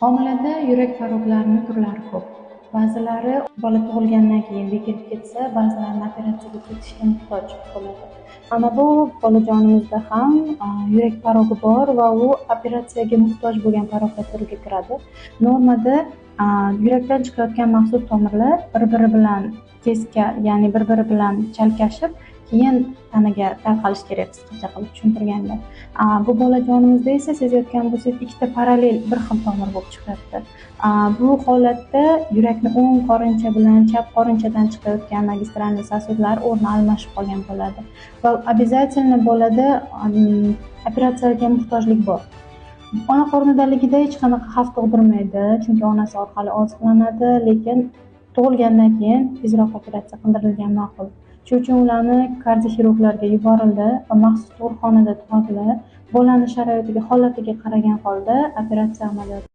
Homilada yurak poroklarining turlari ko'p. Ba'zilari bola tug'ilgandan keyin bekilib ketsa, ba'zilarini operatsiyaga ketishga muhtoj bo'ladi. Mana bu bolajonimizda ham yurak porogi bor va u operatsiyaga muhtoj bo'lgan poroklar turiga kiradi. Normada yurakdan chiqayotgan maxsus tomirlar bir-biri bilan teskari, ya'ni bir-biri bilan chalkashib, keyin tanaga tarqalishi kerak, qisqacha qilib tushuntirganda. Bu bolajonimizda esa sezayotgan bo'lsangiz, ikkita parallel bir xil tomir bo'lib chiqyapti. Bu holatda yurakni o'ng qorincha bilan chap qorinchadan chiqayotgan магистральный сосуд lar o'rni almashib qolgan bo'ladi va обязательно bolada operatsiyaga muhtojlik bor. Ona qornidaligida hech qanaqa xavf tug'dirmaydi, chunki onasi orqali oziqlanadi, lekin tug'ilgandan keyin tezroq operatsiya qildirilgan ma'qul. Shuning uchun ularni kardioxirurglarga yuborildi va maxsus tug'ruqxonada tug'adilar. Bolani sharoitiga, holatiga qaragan holda operatsiya amaliyoti